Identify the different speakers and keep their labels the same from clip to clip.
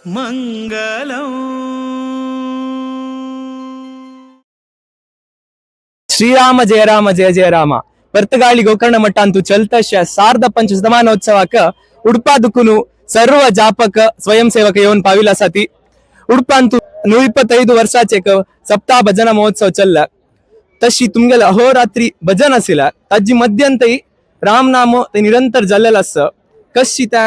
Speaker 1: ಮಂಗಲಂ.
Speaker 2: ಶ್ರೀರಾಮ ಜಯ ರಾಮ ಜಯ ಜಯ ರಾಮ. ಪರ್ತಗಾಳಿ ಗೋಕರ್ಣ ಮಠ ಅಂತೂ ಚಲ್ತಶ ಸಾರ್ಧ ಪಂಚ ಶತಮಾನೋತ್ಸವಕ್ಕ ಉಡುಪಾದುಕುನು ಸರ್ವ ಜಾಪಕ ಸ್ವಯಂ ಸೇವಕ ಯೋನ್ ಪಾವಿಲಾಸಾತಿ. ಉಡುಪ ಅಂತೂ 125 ವರ್ಷಾಚೆಕ ಸಪ್ತಾಹ ಭಜನಾ ಮಹೋತ್ಸವ ಚಲ್ಲ. ತಶಿ ತುಮ್ಗೆಲ ಅಹೋರಾತ್ರಿ ಭಜನ ಆಸಿಲ್ಲ, ताजी मध्यंतई रामनाम ते निरंतर जाल्लेलं आसा. कशी त्या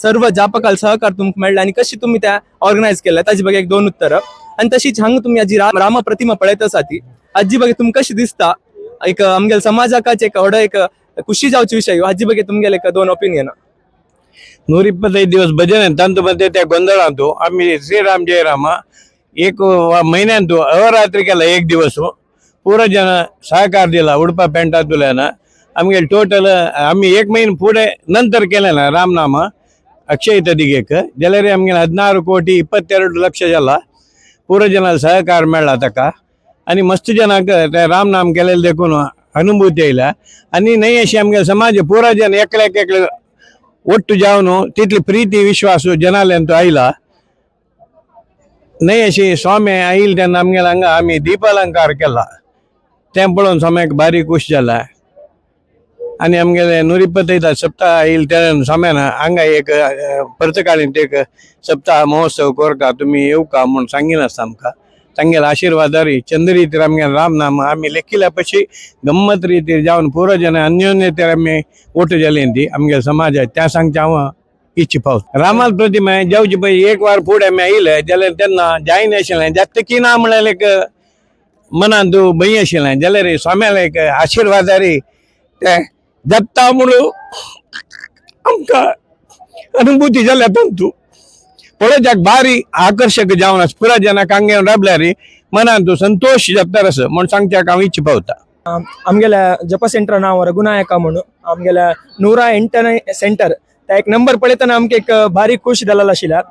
Speaker 2: सर्व जापकाल सहकार तुमकां मेळ्ळा आनी कशी तुमी त्या ऑर्गनायज केल्या ताजे ಬಗ್ಗೆ एक दोन उत्तर. आनी तशीच हांगा तुमी आजी राम प्रतिमा पळयत आसा ती आजी ಬಗ್ಗೆ तुमकां कशी दिसता? एक आमगेले समाजाकाच एक व्हडो एक खुशी जावची विशय. हाजी ಬಗ್ಗೆ तुमगेले एक दोन ओपिनियन.
Speaker 3: 125 दिवस भजन तांतू मध्ये त्या गोंधळांतू आम्ही श्रीराम जय राम एक महिन्यांतू अहोरात्री केला. एक दिवस पुरो जन सहकार दिला उडपा पेंटांतुल्यान. आमगे टोटल आम्ही एक महिने पुढे नंतर केले ना रामनाम अक्षय तदिगेक जाल्यार आमगे 16 ಕೋಟಿ 22 ಲಕ್ಷ जाला. ಪೂರ ಜನ ಸಹಕಾರ मेळ्ळा ताका आनी मस्त जनाक ते रामनाम केलेले देखून अनुभूती येयल्या. आनी न्हय अशी आमगे समाज पुरा जन एकल्याक एकले ಒಟ್ಟು जावन तितली प्रीती विश्वास जनाल्यांतू आयला. न्हय अशी स्वामी आयल तेन्ना आमगेले हांगा आमी दीपालंकार केला, तें पळोवन स्वाम्याक बारीक खूश जाला. आनी आमगेले 125 सप्ताह आयल तेन्ना स्वाम्यान हांगा एक परतकाळीन एक सप्ताह महोत्सव करका, तुमी येवका म्हूण सांगिनासता आमकां. तांगेले आशिर्वादारी चंद्र आमगेले रामनाम आमी लेखिल्या पशी गम्मत रितीर जावन पुरो जन अन्योन्य आमी ओट जाली ती आमगेले समाजात त्या सांगचें हांव इच्छा पावत. रामाल प्रतिमा जावची पळय एक वार फुडें आमी आयले जाल्यार तेन्ना जायना आशिल्लें, जातकी ना म्हळ्यार एक मनांत भंय आशिल्लें. जाल्यार स्वाम्याले एक आशिर्वादारी ते जाता म्हणून आमकां अनुभूती जाल्या. तांतू पळोवच्याक बारी आकर्शक जावन आसा. पुरा जनाक हांगा येवन राबल्यार मनांत संतोष जाता आसा म्हूण सांगच्याक हांव इच्छा पावता.
Speaker 4: आमगेल्या जप सेंटर नांव रघुनायಕ म्हणून. आमगेल्या 108ನೇ ಸೆಂಟರ್ त्या एक नंबर पळयतना आमकां एक भारी खुश जालेलो आशिल्ल्या.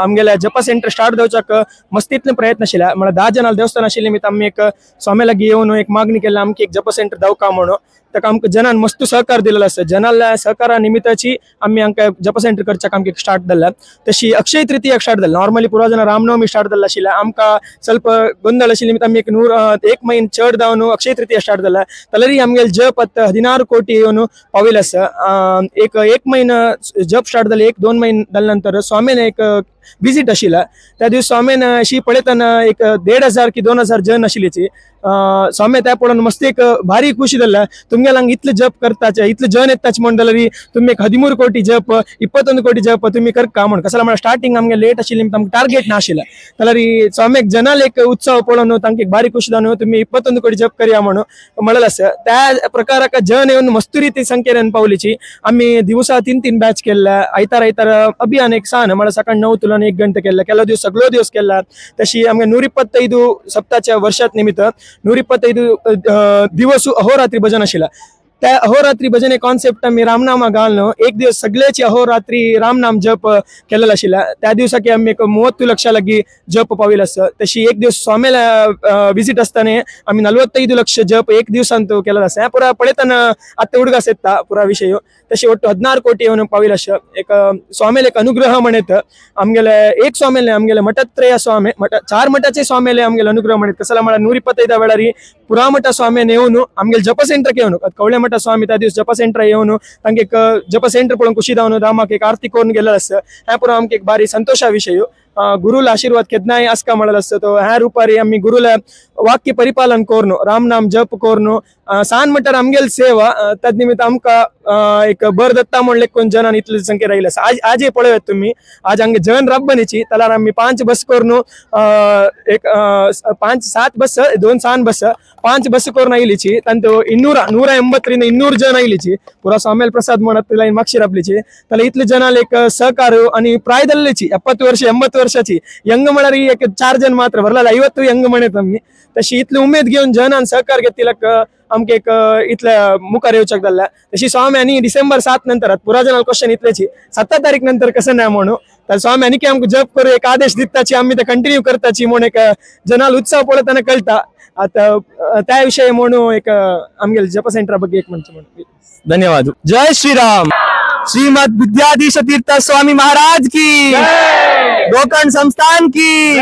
Speaker 4: आमगेल्या जप सेंटर स्टार्ट जावच्याक मस्तीतले प्रयत्न आशिल्ल्या. म्हळ्यार 10 जणां देवस्थान आशिल्ले निमित्त आमी एक स्वामी लागीं येवन एक मागणी केल्या, आमकां एक जप सेंटर दावका म्हणून. ताका आमकां जनान मस्त सहकार दिलेलो आसा. जनाल्या सहकारा निमित्ताची आमी आमकां जप सेंटर करच्याक आमकां स्टार्ट जाल्ल्या. तशी अक्षय तृतीया स्टार्ट जाल्ली. नॉर्मली पुरा जण रामनवमी स्टार्ट जाल्ला आशिल्ल्या. आमकां ಸ್ವಲ್ಪ ಗೊಂದಲ आशिल्ले निमित्त आमी एक नूर एक म्हयन चड जावन अक्षय तृतीया स्टार्ट जाल्या. जाल्यारय आमगेले जप आतां 16 कोटी येवन पाविल आसा. एक एक म्हयनो जप स्टार्ट जाले, एक दोन म्हयने जाल्या नंतर स्वामीन एक विजीट आशिल्ला. त्या दिवस स्वामीन अशी पळयतना एक 1500 की 2000 जन आशिल्लीची. स्वामी त्या पळोवन मस्त एक भारी खुशी जाल्ला. तुमगेले हांगा इतले जप करताचे, इतले जन येताचे म्हण जाल्यार तुमी एक 13 कोटी जप, 21 कोटी जप तुमी करका म्हण. कसं म्हळ्यार स्टार्टिंग आमगे लेट आशिल्ली निमित्त आमकां टार्गेट नाशिल्लें. जाल्यार स्वामीक जनाल एक उत्सव पळोवन तांकां एक भारी खुशी जावन तुमी 21 कोटी जप करया म्हणून म्हणलें आसा. त्या प्रकाराक जन येवन मस्त रिती संख्येन पावलीची. आमी दिवसा तीन तीन बॅच केल्ले. आयतार आयतार अभियान एक सान म्हळ्यार सकाळ 9 तुला 1 गंटे केल्ले, ಕೆಲವು ದಿವಸ सगळो दिवस केला. तशी आमगे 125 सप्ताच्या वर्षात निमित्त 125 दिवस अहोरात्री भजन आशिल्ला. त्या अहोरात्री भजन कॉन्सेप्ट आमी रामनामा घालून एक दिवस सगळ्याची अहोरात्री रामनाम जप केलेला आशिल्ला. त्या दिवसाक आमी एक 30 लक्ष लागी जप पाविल आसा. तशी एक दिवस स्वामीला विजिट असताना आमी 45 लक्ष जप एक दिवसांत केलेला आसा. हें पुरा पळयतना आतां उडगास येता पुरा विशय. तशी ಒಟ್ಟು 16 ಕೋಟಿ येवन पाविल आसा. एक स्वामीले एक अनुग्रह म्हणत आमगेले एक स्वामीले आमगेले मठत्रय स्वामी मठ चार मठाचे स्वामीले आमगेले अनुग्रह म्हणत. कसला म्हळ्यार 125 वेळारी पुरामठ स्वामी येवन आमगेले जप सेंटर येवन कवळे मठ स्वामी त्या दिवस जप सेंटर येवन तांकां एक जप सेंटर पळोवन खुशी जावन रामाक एक आरती करून गेलेलो आसा. हें पुरो आमकां एक भारी संतोषा विशय. गुरुला आशीर्वाद केन्नाय आसका म्हणलेलो आसता. तो ह्या रुपारी आमी गुरुला वाक्य परिपालन करून रामनाम जप करून सान म्हणटार आमगेल सेवा तद निमित्त आमकां एक बर दत्ता म्हणले कोण जनान इतले संख्ये राहिले आसा. आज आजय पळयात तुम्ही, आज हांगा जन रब्बनीची त्याला आमी 5 बस करून एक 5 7 बस, दोन सान बस, 5 बस करून आयलीची. तांतू 280ರಿಂದ 200 जन आयलीची. पुरा स्वामेल प्रसाद म्हणत लाईन मागशी राबलीची. त्याला इतले जनाल एक सहकार आणि ಪ್ರಾಯದಲ್ಲಿची 70 ವರ್ಷ 80 ವರ್ಷची यंग म्हळ्यार ही एक 4 जन मात्र भरला, 50 यंग म्हणत आमी. तशी इतली उमेद घेवन जनान सहकार घेतिलक आमकां एक इतल्या मुखार येवच्याक जाल्ल्या. तशी स्वामी आनी डिसेंबर 7 नंतर पुरा जनाल क्वेश्चन इतल्याची 7 तारीख नंतर कसं नाही म्हणू. तर स्वामी आनी आमकां जप करू एक आदेश दिताची, आमी ते कंटिन्यू करताची म्हूण एक जनाल उत्साह पळयतना कळटा. आता त्या विषयी म्हणून एक आमगेले जप सेंटरा ಬಗ್ಗೆ एक म्हणचे म्हणून.
Speaker 2: धन्यवाद. जय श्री राम. श्रीमद विद्याधीश तीर्थ स्वामी महाराज की. गोकर्ण संस्थान की।